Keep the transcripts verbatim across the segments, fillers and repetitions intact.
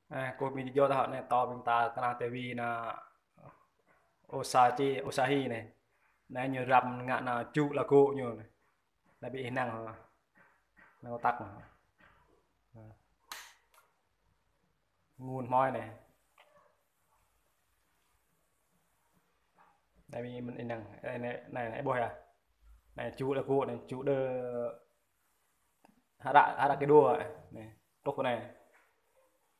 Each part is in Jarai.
Ơ, kơ ƀing djơ̆ ta hŏ anai, tŏ ƀing ta kơnang tivi anai, Osachi, Osahi anai. Anai ñu răm ngă anai čŭ lagô ñu anai. Anai ƀing ih năng hŏ. Năng tăk hŏ. Ngôn hmoi anai. Anai ƀing ih năng, anai, anai, anai ƀuh yơh. Anai čŭ lagô anai, čŭ đơ hơdră, hơdră kơ đua anai. Truh anai.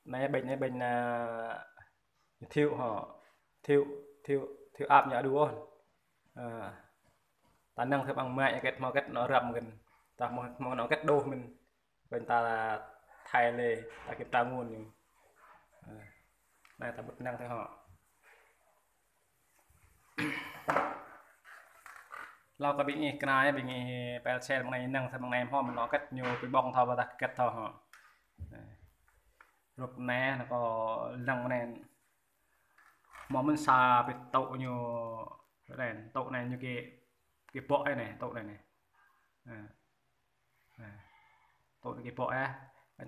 Anai ƀing, anai ƀing, anai, thiu hŏ. Thiu, thiu, thiu ăp ñu đu ôh. Ơ. Ta năng thiu ƀăng mă ñu hơget hmâo hơget anŏ răm gơ̆n. Ta hmâo, hmâo anŏ hơget đôč mơ̆n. Ƀing ta thai lĕ, ta kiểm tra ngôn ñu. Ơ. Anai ta ƀuh năng thiu hŏ. Hlâo kơ ƀing ih kơnang, ƀing ih pơsel mơ̆ng anai năng, mơ̆ng anai hmâo mơ̆n anŏ hơget ñu pi ƀong thâo, ƀôdah hơget thâo hŏ. Rup anai, anai kơ lăng anai. Hmâo mơ̆n sa pi tŭ ñu, anai, tŭ anai ñu kơ, kơ ƀô̆ anai, tŭ anai anai. Ơ. Anai. Tŭ anai kơ ƀô̆ yơh.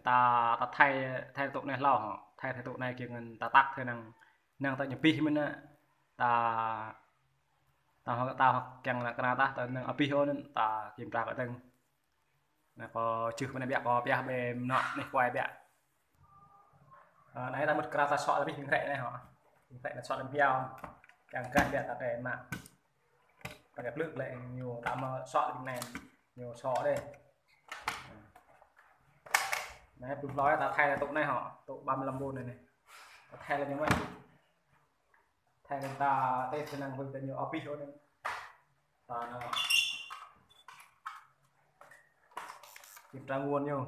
Ta, ta thai, thai tŭ anai hlâo hŏ. Thai, thai tŭ anai kiăng ta tăk thai năng, năng ta ñu abih mơ̆n anai. Ta, ta hŏ, ta hŏ kiăng anai kơnang ta, ta năng abih ôh anŭn, ta kiểm tra kơ tơ̆ng. Anai kơ čưh mơ̆n anai biă, kơ pioh ƀĕ mơnŏ anai kuai biă. Ơ, anai ta mŭt kơnang ta sŏ abih ƀing hrĕ anai hŏ. Ƀing hrĕ anai sŏ lăm hiao. Kiăng gah biă ta kơ mă. Ta kơ plư lĕ ñu ta mă sŏ ƀing anai. Ñu sŏ đê. Anai, ƀuh hlâo ta thai tŭ anai hŏ. Tŭ ba mươi lăm vôn anai anai. Ta thai lĕ ñu mơ̆n. Thai kơ ta test năng hŭi ta ñu abih ôh anŭn. Ta anai kiểm tra ngôn ñu.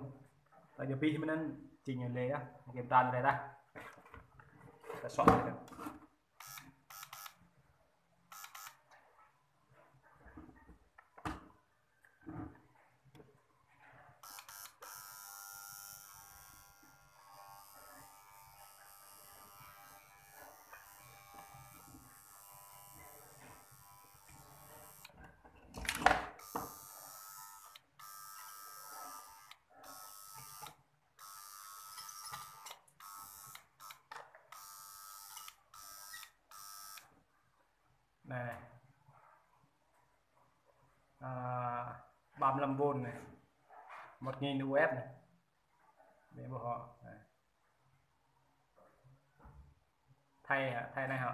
Ta ñu abih mơ̆n anŭn, či ñu lĕ yơh. Kiểm tra anai ta. Ta sŏ anai. Anai. Ơ, ba mươi lăm vôn anai. Một nghìn U F anai. Ƀing ih ƀuh hŏ. Anai. Thai hă, thai anai hŏ.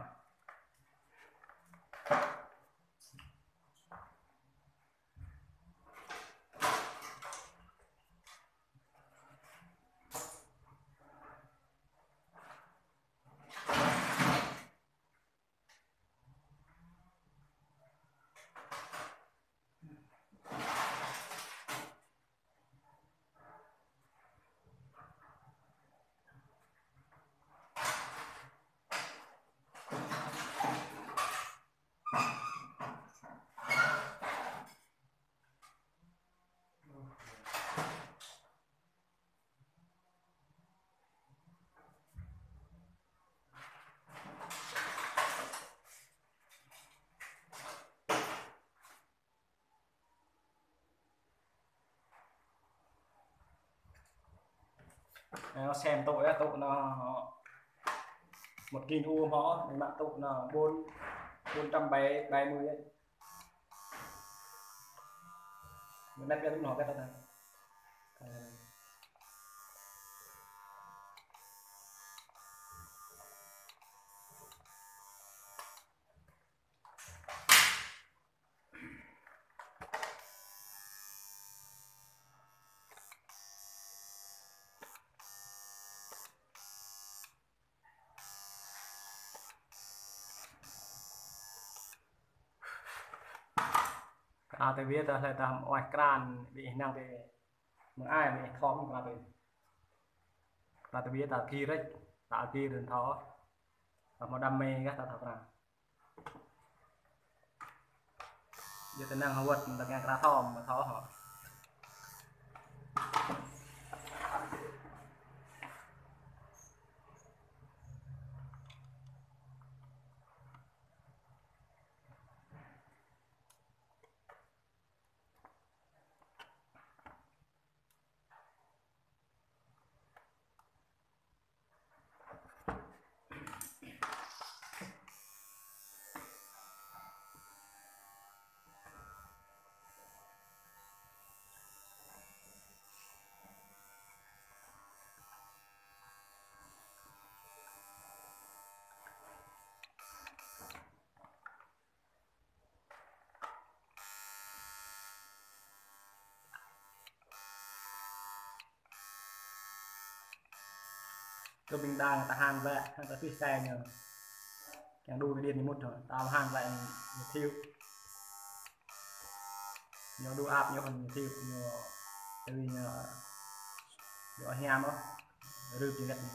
Anai, sem tŭ yơh, tŭ anai một nghìn U hŏ, anai mă tŭ anai bốn, bốn trăm bảy mươi yơh. Mơ̆ng anai ƀiă tŭ anai hŏ, kơ tŭ anai. Kơ tơbiă ta hlơi ta mơ̆ng oai kran, ƀing ih năng tơ mơ̆ng ai ƀing ih thom kơ tơbiă. Kơ tơbiă ta gir rĕč, ta gir rĕč thâo. Ta mơ̆ng đam mê gah ta thâo kran. Yua tơ năng hơwơ̆t mơ̆ng tơngan kra thom mă thâo hŏ. Kơ ƀing đang tahan lĕ, hăng ta pih kai ñu. Kiăng đu kơ điện ñu mŭt hŏ. Tahan lĕ ñu thiu. Ñu đu ap ñu hŏ ñu thiu, ñu tui ñu, ñu hiam hŏ. Rưp ñu ngăt ñu.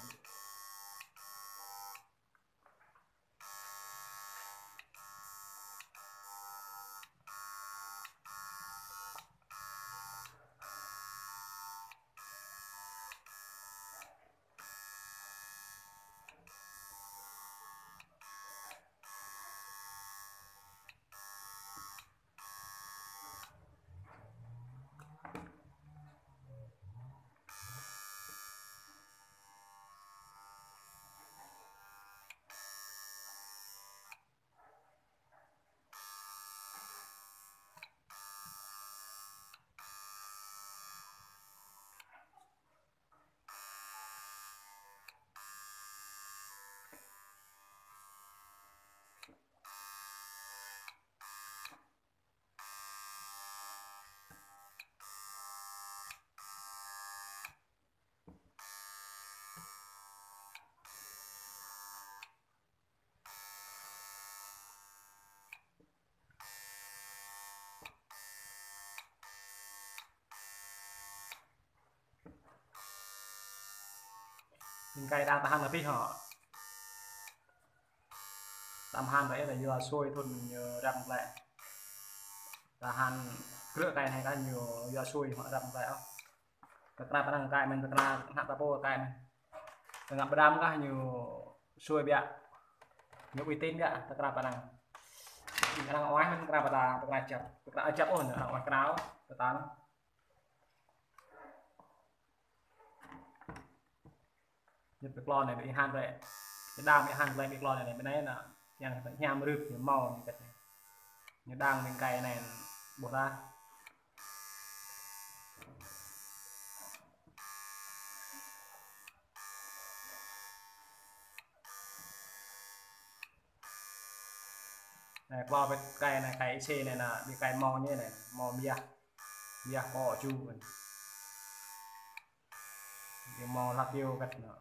Ƀing kai đang tahan lĕ pih hŏ. Tahan lĕ yua sui thun ñu răm lĕ. Tahan krư̆ kai anai kah ñu yua sui hŏ răm lĕ ôh. Tơkra pơnăng kai mơ̆n, tơkra hăp ta pô kai mơ̆n. Tơngăp ƀrăm kah ñu sui biă. Ñu uy tín biă, tơkra pơnăng. Arăng oai mơ̆n tơkra pơta, tơkra jăp. Tơkra jăp ôh, arăng oai krao, tơtan. Ñu pơklon anai, ƀing hăng lĕ. Ñu đang ƀing hăng lĕ pơklon anai, ƀing anai nă, yang hiam rưp, ñu mâo ñu kĕt anai. Ñu đang ƀing kai anai, ƀuh ta. Anai, klo pĕt kai anai, kai isi anai nă, ƀing kai mâo ñu anai, mâo biah. Biah kơ ču anai. Ƀing mâo lăk yua kĕt nă.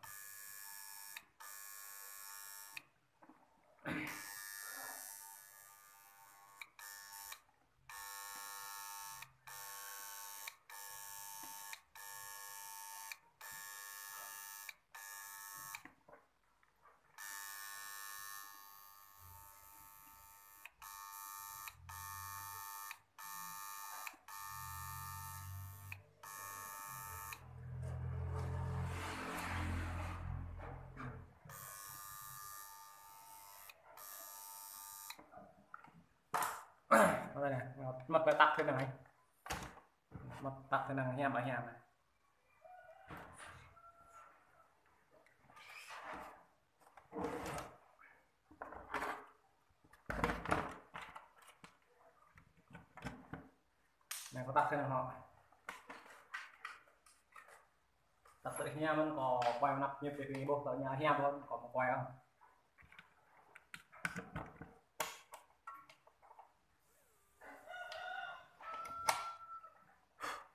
Mơ̆t tăk thun năng. Mơ̆t tăk thun năng hiam ƀă hiam. Anai kâo tăk thun năng hŏ. Tăk tơl hiam mơ̆n kâo quay mơnăp ñip ƀing ƀuh tơl ñu hiam mơ̆n kâo mă quay ôh.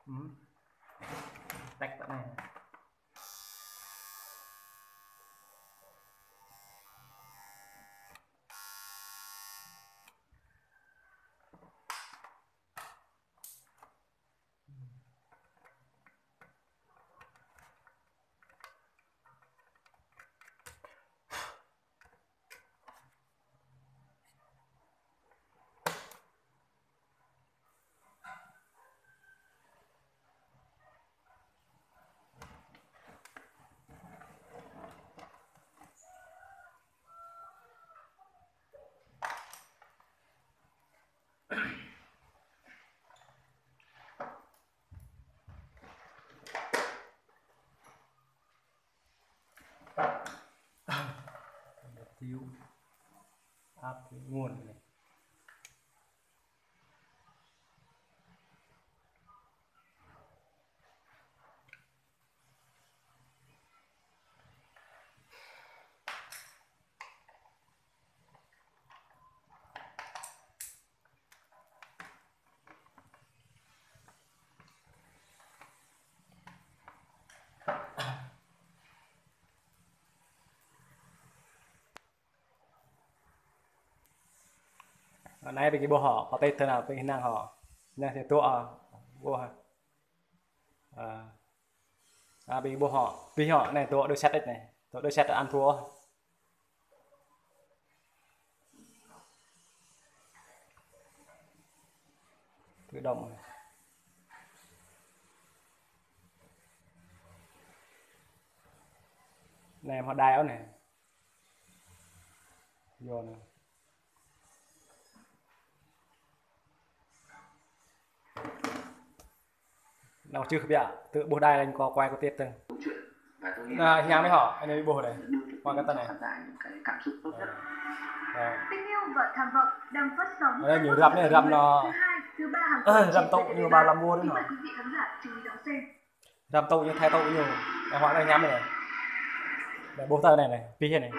Hmm. Tăk tơ anai. Thiếu áp nguồn này. Anai ƀing gih ƀuh hŏ, pơtĭt tơ anai ƀing gih hơnăng hŏ. Anai tơlơi tŭ, a, ƀuh. A, a, ƀing gih ƀuh hŏ, ƀing hŏ, anai tŭ đôi set đôč anai. Tŭ đôi set ăn thua. Tự động. Anai hmâo đai ôh anai. Yua anai. Anai čưh biă, tŭ ƀuh đai lĕ kâo quay kơ tĭt tơ̆ng. Anai hiam mơ̆ hŏ, anai ƀuh anai. Quay kơ tơ anai. Tình yêu và tham vọng đang phát sóng. Anai ñu răm anai, răm anai. Thứ hai, thứ ba hàng tuần, ơ, răm tŭ ñu ba lăm ƀuh anai. Xin mời quý vị khán giả chú ý đón xem. Răm tŭ ñu, thai tŭ ñu. Anai hmâo anai hiam anai. Anai ƀuh tơ anai anai, ƀuh anai.